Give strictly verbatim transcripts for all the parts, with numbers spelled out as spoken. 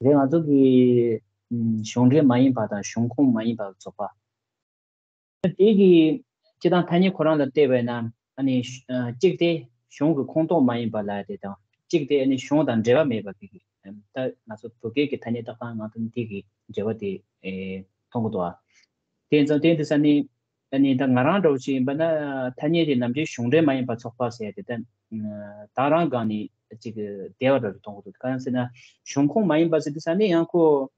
དེ་ང་ཚོ་གི་ཨམ་གཞུང་འབྲེལ་མ་ཡིན་པ་དང་གཞུང་ཁོངས་མ་ཡིན་པ་ཚོགས་པ། དེ་གི་སྤྱི་བཏང་ཐ་སྙད་ཁོ་རང་ལ་བལྟས་པས་ན། ཨ་ནི་ཨ་གཅིག་དེ་གཞུང་གི་ཁོངས་གཏོགས་མ་ཡིན་པ་ལབ་ཡ་དེ་དང་། གཅིག་དེ་ཨ་ནི་གཞུང་དང་འབྲེལ་བ་མེད་པ་གི་གི་ཨམ་ད་ང་ཚོ་བོད་སྐད་ཀྱི་ཐ་སྙད་བཏགས་སྟངས་ནང་དུ་འདི་གི་འབྲེལ་བ་དེ་ཨེ་མཐོང་གི་འདུག་ཨ། དེ་ཡིན་ཙང་དེ་འདི་ས་ནི། ཨ་ནི་ད་ང་རང་འདྲ་བོ་ཞིག་ཡིན་པ་ན། ཐ་སྙད་དེ་ནམ་རྒྱུན་གཞུང་འབྲེལ་མ་ཡིན་པ་ཚོགས་པ་ཟེར་ཡ་དེ་ད་ད་རང་སྒང་ནས་ཅིག་བདེ་བ་འདྲ་བོ་མཐོང་གི་འདུག་གང་ཡིན་ཟེར་ན། གཞུང་ཁོངས་མ་ཡིན་པ་ཟེར་དུས་ས་ནི་ཡང་ཁོ་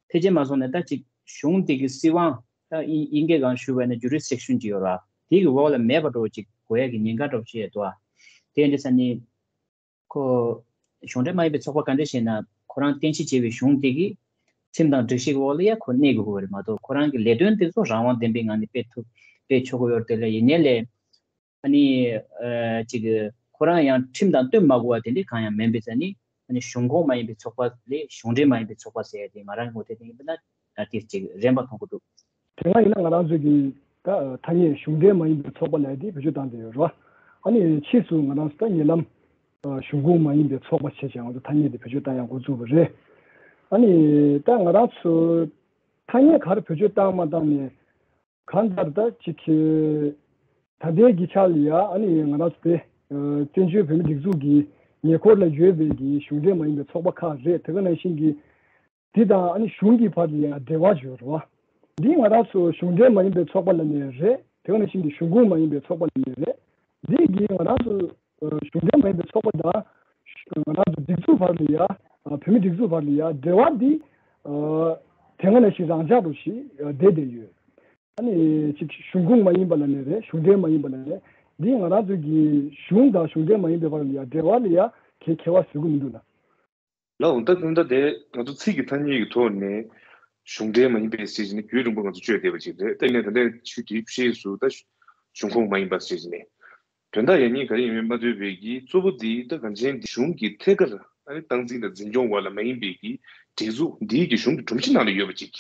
ཕལ་ཆེར་མ་སོང་ནས་ད་ཅིག་གཞུང་དེ་གི་སྲིད་དབང་། ད་དབྱིན་དབྱིན་སྐད་སྒང་ཞུ་བ་ན་ཇུ་རིས་ཌིག་ཤན་ཅིག་ཡོད་ར། དེ་གི་འོག་ལ་མེད་པ་འདྲ་བོ་ཅིག་གོ་ཡ་གི་ཉེན་ཁ་འདྲ་བོ་ཅིག་ཡོད་འདུག་ཨ། དེ་འདི་ས་ནི། ཁོ་གཞུང་འབྲེལ་མ་ཡིན་པའི་ཚོགས་པ་ག་འདྲ་ཞེ་ན། ཁོ་རང་རྟེན་གཞི་བྱས་པའི་གཞུང་དེ་གི་ཁྲིམས་དང་སྒྲིག་གཞི་གི་འོག་ལ་ཡ་ཁོ་གནས་དགོས་ཀྱི་རེད་མ་གཏོགས། ཁོ་རང་གི་ལས་དོན་དེ་ཚོ་རང་དབང་ལྡན་པའི་ངང་ནས་སྤེལ་ཐུབ་སྤེལ་ཆོག་གི་ཡོད་རེད་དེ། ལས་ཡིན་ནའི་ལས་ཨ་ནི་ཨ་ཅིག་ཁོ་རང་ཡང་ཁྲིམས་དང་བསྟུན་མ་དགོས་པ་དེ་འདྲ་གང་ཡང་མིན་པའི་ས་ནི། ཨ་ནི་གཞུང་ཁོངས་མ་ཡིན་པའི་ཚོགས་པ་ལས་གཞུང་འབྲེལ་མ་ཡིན་པའི་ཚོགས་པ་ཟེར་ཡ་དེ་ང་རང་གི་ངོས་ཐད་ནས་ཡིན་པ་ན། ཨ་དེ་ཅིག་རན་པ་མཐོང་གི་འདུག་དེ་སྔ་ཡིན་ན་ང་རང་ཚོས་ཀྱི་ད་ཐ་སྙད་གཞུང་འབྲེལ་མ་ཡིན་པའི་ཚོགས་པ་ལབ་དེ་བེད་སྤྱོད་བཏང་བསྡད་ཡོད་རེད་བ། ཨ་ནི་ཕྱིས་སུ་ང་རང་ཚོ་ད་ཉེ་ལམ་ཨ་གཞུང་ཁོངས་མ་ཡིན་པའི་ཚོགས་པ་བྱས་བྱས་ང་ཚོ་ཐ་སྙད་དེ་བེད་སྤྱོད་བཏང་ཡག་འགོ་བཙུགས་པ་རེད། ཨ་ནི་ད་ང་རང་ཚོ་ཐ་སྙད་ག་རེ་བེད་སྤྱོད་བཏང་མ་བཏང་ནས་གང་ལྟར་ད་ཅིག་གི་ད་ལྟའི་གི་ཆ་ལ་ཡ། ཨ་ནི་ང་རང་ཚོ་དེ་ཨ་བཙན་བྱོལ་བོད་མིའི་སྒྲིག་འཛུགས་ཀྱི་ཉེ་འཁོར་ལ་ཡོད་པའི་གི་གཞུང་འབྲེལ་མ་ཡིན་པའི་ཚོགས་པ་ཁག་རེད། དེ་ག་ནང་བཞིན་གྱི་འདི་དང་ཨ་ནི་གཞུང་གི་བར་ལ་ཡང་འབྲེལ་བ་ཡོད་རེད་བ། འདི་ང་རང་ཚོ་གཞུང་འབྲེལ་མ་ཡིན་པའི་ཚོགས་པ་ལབ་ནའི་རེད། དེ་ག་ནང་བཞིན་གྱི་གཞུང་ཁོངས་མ་ཡིན་པའི་ཚོགས་པ་ལབ་ནའི་རེད། འདི་གི་ང་རང་ཚོ་ཨ་གཞུང་འབྲེལ་མ་ཡིན་པའི་ཚོགས་པ་དང་ང་རང་ཚོ་སྒྲིག་འཛུགས་བར་ལ་ཡ། ཨ་བོད་མི་སྒྲིག་འཛུགས་བར་ལ་ཡ་འབྲེལ་བ་འདི་ཨ་དེ་ག་ནང་བཞིན་རང་འཇགས་རུ་ཞིག་ཨ་བསྡད་བསྡད་ཡོད། ཨ་ནི་ཅིག་གཞུང་ཁོངས་མ་ཡིན་པ་ལབ་ནའི་རེད། གཞུང་འབྲེལ་མ་ཡིན་པ་ལབ་ནའི་རེད། འདི་ང་རང་ཚོ་གི་གཞུང་དང་གཞུང་འབྲེལ་མ་ཡིན་པའི་བར་ལ་ཡ་འབྲེལ་བ་ལ་ཡ་གལ་ཁེ་བ་ཟེར་གི་མི་འདུག་ལ། ལགས་འོང་། ད་ད་ལྟ་དེ་ང་ཚོ་ཚིག་གི་ཐ་སྙད་ཀྱི་ཐོག་ནས་གཞུང་འབྲེལ་མ་ཡིན་པའི་ཟེར་བྱས་ནས་རྒྱུན་རིང་པོ་ང་ཚོ་བརྗོད་བསྡད་པ་ཅིག་རེད། ད་ཡིན་ནའི་ད་ལྟ་ཆུ་དེའི་ཕྱིས་སུ་ད་གཞུང་ཁོངས་མ་ཡིན་པ་ཟེར་བྱས་ནས། དོན་དག་ཡང་སྙིང་ག་རེ་ཡིན་མིན་མ་ལྟོས་པའི་གི་གཙོ་བོ་འདི་ད་གང་ཅན་འདི་གཞུང་གི་ཐད་ཀར་ཨ་ནི་སྟངས་འཛིན་དང་འཛིན་སྐྱོང་བ་ལ་མ་ཡིན་པའི་གི་སྒྲིག་འཛུགས་འདིའི་གི་གཞུང་གི་སྒྲོམ་གཞི་ནང་ལ་ཡོད་པ་ཅིག་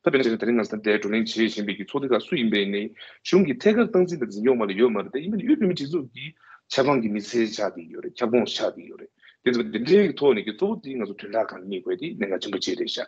ད་དཔེར་ན་ཆ་བཞག་ད་རིང་ང་ཚོ་ད་ལྟའི་བགྲོ་གླེང་བྱེད་བཞིན་པའི་གི་ཚོགས་སྡེ་ཁག་སུ་ཡིན་པའི་ནི་གཞུང་གི་ཐད་ཀར་སྟངས་འཛིན་དང་འཛིན་སྐྱོང་བ་ལ་ཡོད་མ་རེད། ད་ཡིན་པ་ནི་དབུས་བོད་མིའི་སྒྲིག་འཛུགས་ཀྱི་ཆབ་འབངས་ཀྱི་མི་ཚེ་ཆགས་བསྡད་ཡོད་རེད། ཁྱབ་ཁོངས་ཆགས་བསྡད་ཡོད་རེད། དེ་ཚོ་དེ་འདྲའི་གི་ཐོག་ནས་ཀྱི་གཙོ་བོ་དེ་ང་ཚོ་དོན་དག་གང་རྙེད་དགོས་དེ་གནད་འགག་ཆེན་པོ་གཅིག་རེད་ཤག